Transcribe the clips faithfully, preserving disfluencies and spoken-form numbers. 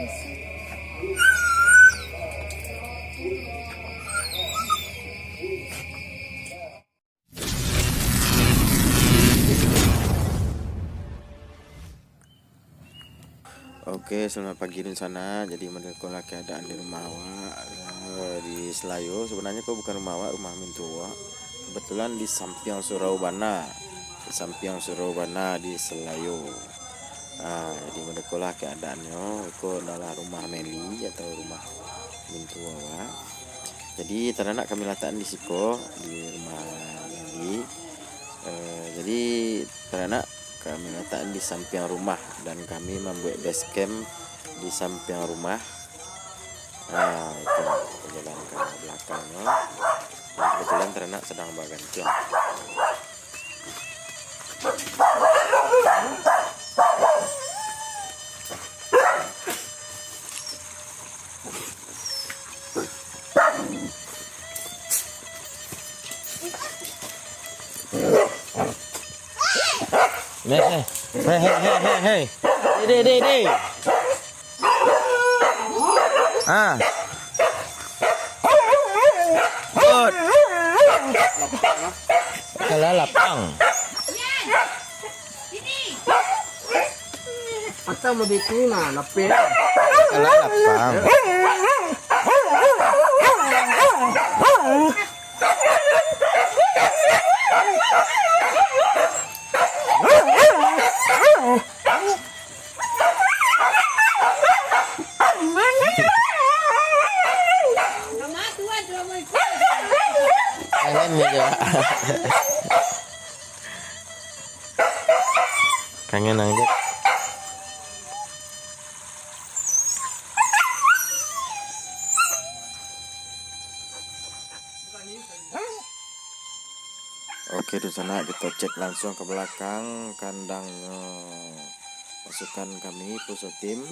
Oke, selamat pagi dunsanak. Jadi, mode ko lah keadaan di rumah awak, eh, di Selayo. Sebenarnya ko bukan rumah awak, rumah mintuo awak. Kebetulan di sampiang surau bana. Di sampiang surau bana di Selayo. Ah, jadi mode ko lah keadaannyo. Iko adalah rumah Meli atau rumah mintuo awak. Jadi, taranak kami latakan di siko, di rumah Meli. Eh, jadi, taranak kami latakan di sampiang rumah dan kami mambuek base camp di sampiang rumah. Ah, itu, jalan ka balakang, yo. Dan kebetulan taranak sadang bagantian. Hei, hei, hei, hei, hei, hei. Dek, dek, dek, dek. Ah. Good. Kalah lapang. Atau mau bikin mana, lapeh? Kalah lapang. Kangen ni je. Kangen aja. Oke, dunsanak, kito cek langsung ka balakang kandangnyo pasukan kami, Pusotim.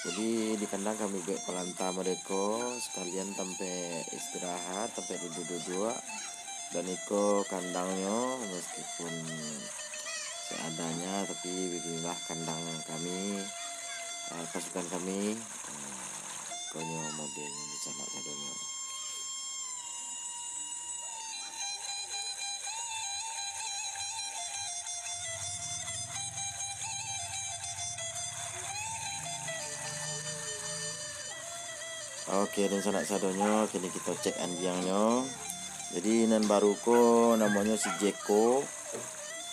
Jadi, di kandang kami buek palanta mode ko, sakalian tampek istirahat, tampek duduak-duduak. Dan iko kandangnyo, meskipun seadanya, tapi beginilah kandang kami, eh, pasukan kami. Eh, konyo modelnyo di sanak sadonyo. Oke, dunsanak sadonyo, kini kito cek anjiangnyo. Jadi, nan baru ko namonyo si Jeko,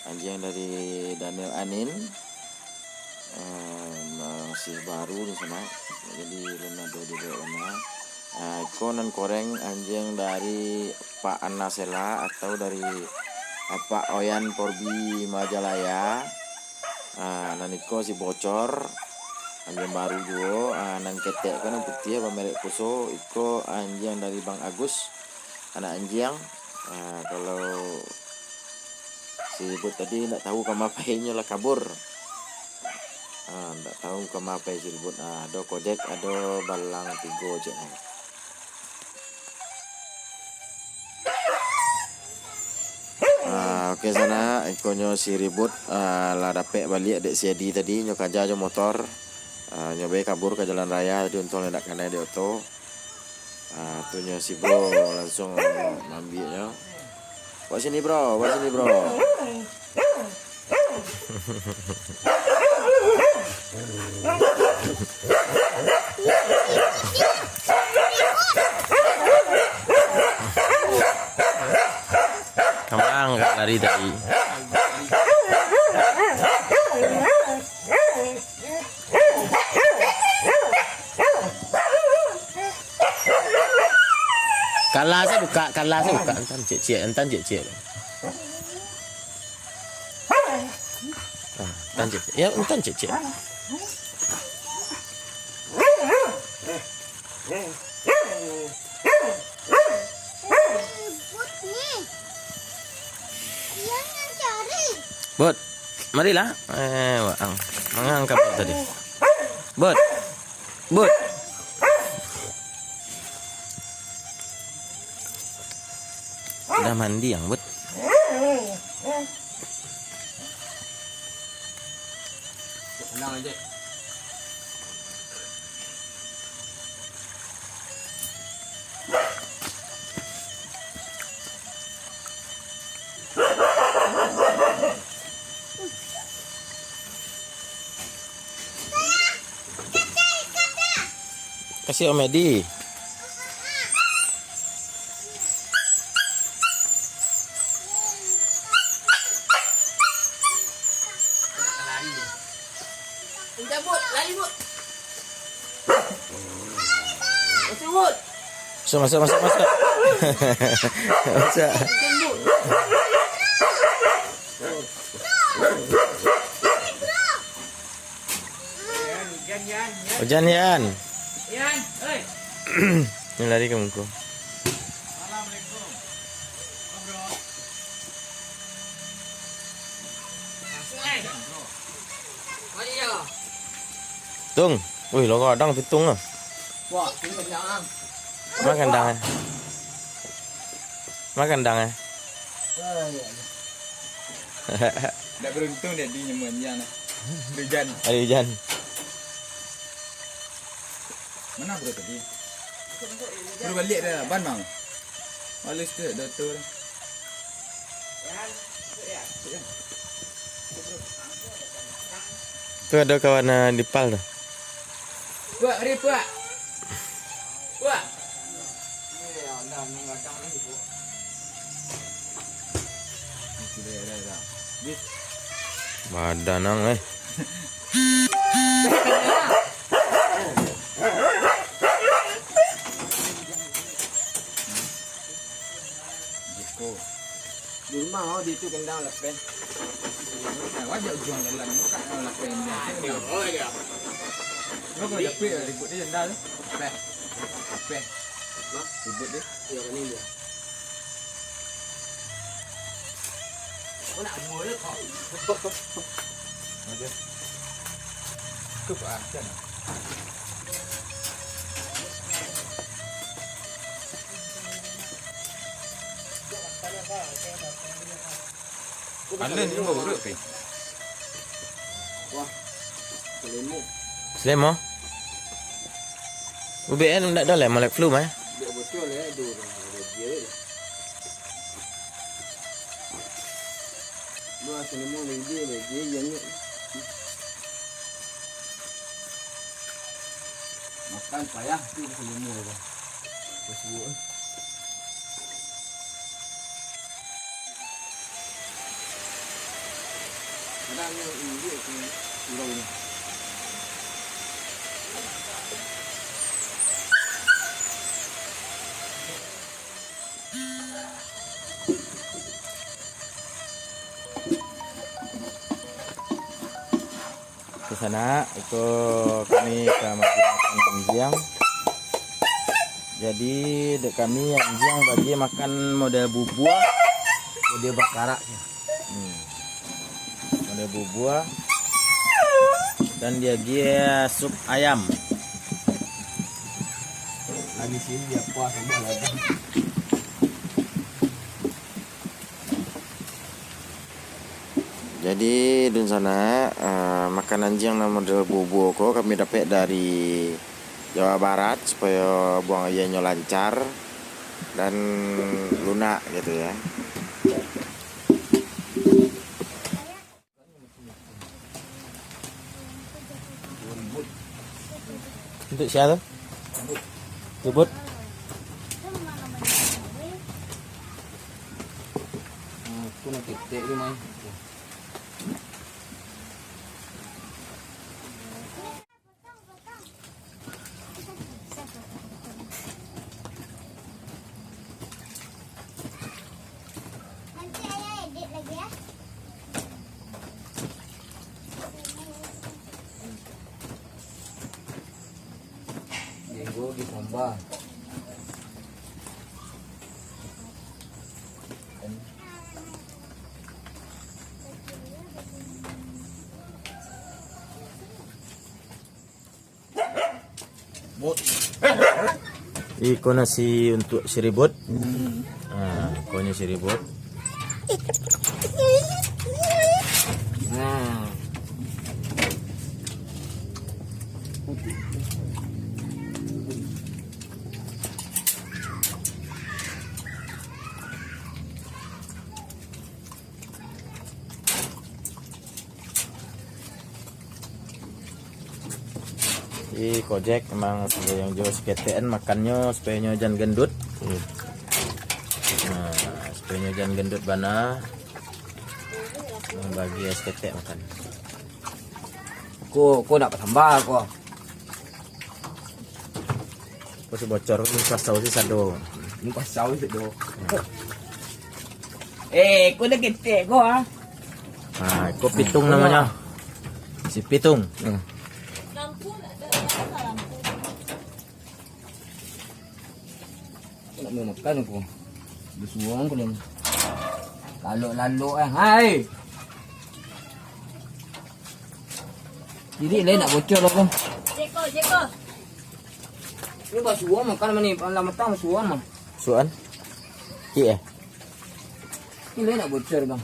anjiang dari Daniel Anin. Eh, masih baru, dunsanak. Jadi, alun ado di bawah rumah. Ah, iko nan koreng anjiang dari Pak Anasela atau dari Pak Oyan Porbi Majalaya. Ah, nan iko si Bocor, anjiang baru juo. Ah, nan ketek ko nan putiah bamerek Puso, iko anjiang dari Bang Agus, anak anjiang. Ah, kalau si Ribut tadi ndak tahu kama pai inyo lah kabur. Ah, ndak tahu kama pai si Ribut. Ah, ado kojek, ado balang tigo cek nyo. Ah, oke, sanak, ikonyo si Ribut, ah, lah dapek baliak dek si Edi tadi, nyo kaja jo motor. Ah, nyo bae kabur ka jalan raya tadi, untuang ndak kanai dek oto. Ah, tu nyo si Bro langsung maambiaknyo. Buat sini, Bro, buat sini, Bro. Kambang kak lari tadi. Kalah se buka, kalah se buka. Antan ciek-ciek, antan ciek-ciek. Ah, antan ciek-ciek. Ya, antan ciek-ciek. Bot, marilah. Eh, waang. Mangang ka Bot tadi. Bot. Bot. Udah mandi yang, Bot. Tenang aja. Kasih Om Edi. Udah, Bud. Lari, Bud. Masuk, Bud. Masuk, masuk, masuk, masuk. Masuk. Hujan, Bud. Hujan, Yan, Yan. Hujan, Yan. Yan, oi. Ni lari ka muko. Assalamualaikum. Bro. Mari, ya. Tung. Wih, lo kadang pitung ah. Wah, ini kenyang. Makan dang, eh. Makan dang, eh. Oh, iya, iya. Ndak beruntung dek di nyamuan Yan lah. Hujan. Ada hujan. Mana bro tadi? Bro balik dah, ban bang. Halus tu, dah tu dah. Tu ada kawan, ah, di pal tu. Puak, mari puak. Puak. Badan ang, eh. Jiko. Di rumah, oh, di tu kendang lapeh. Nah, wajah ujuang jalan, buka lapeh ni. Oh, iya. Lo kau dapik ribut dia jendal. Lapeh. Lapeh. Hah? Ribut dia. Iya, kan dia. Aku nak bual kau. Aja. Cukup ah, kan. Alen ni baru urut, Pi. Wah, selemo. Selemo? Ubek kan ndak ado lai, molek flu mah. Ndak bocor lai, aduh, dah, dah dia je. Wah, selemo lagi, lagi, yang ni. Makan payah tu selemo tu. Terus buat. Dunsanak, iko kami ka makan anjiang. Jadi, dek kami anjiang bagi makan model bubua, model bakarak. Hmm. Model bubua. Dan dia agi sup ayam. Lagi sini dia puas sama lagi. Jadi, dunsanak, eh, makan anjiang nan model bubua ko kami dapek dari Jawa Barat, supayo buang ayanyo lancar dan lunak gitu ya. Untuk sia tu? Ribut. Aku nak ketek tu, mai. Nanti ayah edit lagi ya. Jenggo di samba. Iko nasi untuk si Ribut. Ah, iko nyo si Ribut. Ah. Jadi kojek emang sudah yang jo saketek-an makannyo supayo nyo jan gendut. Hmm. Nah, supayo nyo jan gendut bana. Bagi saketek makan. Ko, ko nak patambah ko. Ko si bocor, ko pasau si sado. Ko pasau si sado. Eh, ko dah ketek ko, ah. Ah, ko pitung namonyo. Si pitung. Hmm. Nak makan aku. Basuang aku ni. Lalok-lalok, eh. Hai. Jadi lain nak bocor aku. Jeko, Jeko. Ni basuang makan mah ni, lah matang basuang mah. Suan? Cik, eh? Ni lain nak bocor, Bang.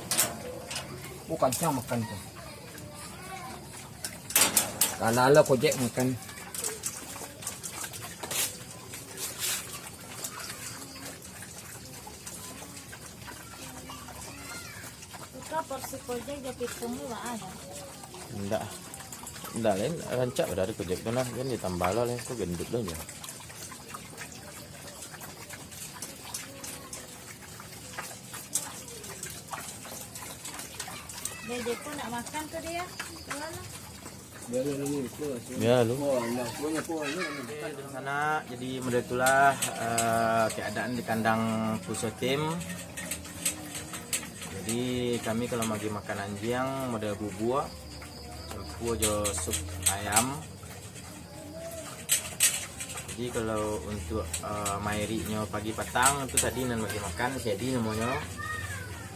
Oh, kancang makan tu. Lah, lah, lah, kojek makan. Buka porsi kojek jo pitung ni, Wak, ada. Indak. Indak, lain rancak pada hari kojek tu nah, kan ditambah lah, lain tu gendut lah je. Dia je pun nak makan tu dia. Keluar lah. Ya, lu. Oke, dunsanak, jadi model itulah, eh, keadaan di kandang Puso Team. Jadi, kami kalau bagi makan anjiang model bubur, campur jo sup ayam. Jadi, kalau untuk, eh, mairiknyo pagi patang tu tadi nan bagi makan, sedi namonyo.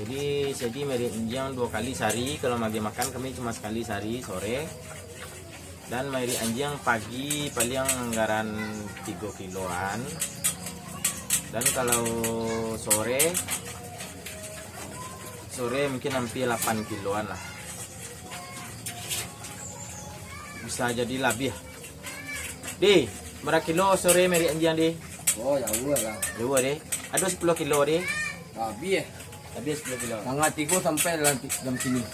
Jadi, sedi mairik anjiang duo kali sahari, kalau bagi makan kami cuma sakali sahari, sore. Dan mairik anjiang pagi paling anggaran tigo kiloan. Dan kalau sore, sore mungkin hampir lapan kiloan lah. Bisa jadi labiah. Di, bara kilo sore mairik anjiang, Di? Oh, jauah lah. Jauah, Di. Ado sapuluah kilo, Di? Labiah. Labiah sapuluah kilo. Satangah tigo sampai dalam ti-, jam kini.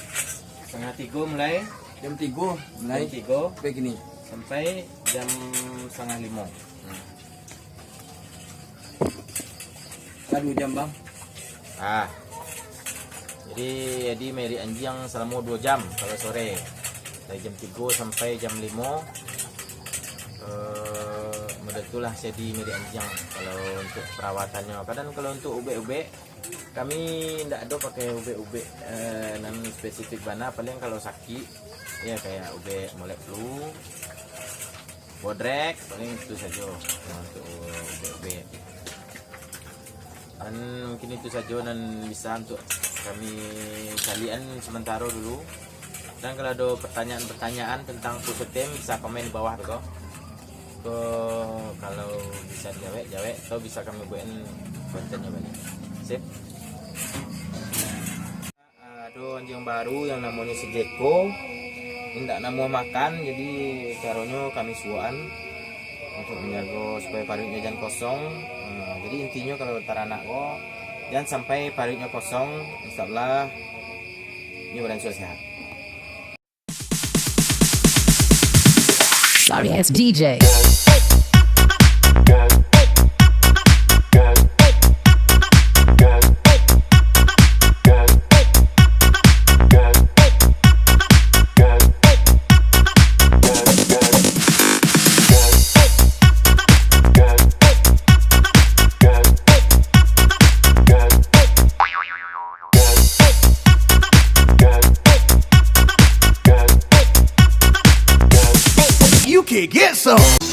Satangah tigo mulai? Jam tigo mulai. Jam tigo. Sampai kini. Sampai jam satangah limo. Lah duo jam, Bang. Ah. Jadi, jadi mairik anjiang salamo duo jam kalau sore. Dari jam tigo sampai jam limo. Eh, model itulah sedi mairik anjiang kalau untuk perawatannyo. Kadang kalau untuk ubek-ubek, kami ndak ado pakai ubek-ubek, eh, nan spesifik bana, paling kalau sakik, ya, kayak ubek molek flu, bodrek, paling itu sajo, nah, untuk ubek-ubek. Dan mungkin itu sajo nan bisa untuk kami caliakan sementaro dulu. Dan kalau ado pertanyaan-pertanyaan tentang Puso Team, bisa komen di bawah tu ko. Ko kalau bisa dijawek, jawek, atau bisa kami buekin kontennyo baliak. Sip. Ado anjiang baru yang namonyo si Jeko, indak namuah makan, jadi caronyo kami suokan untuk manjago supayo paruiknyo jan kosong. Nah, jadi intinyo kalau taranak ko, jan sampai paruiknyo kosong, insyaallah inyo baransua sehat. Sorry ass D J. You can get some.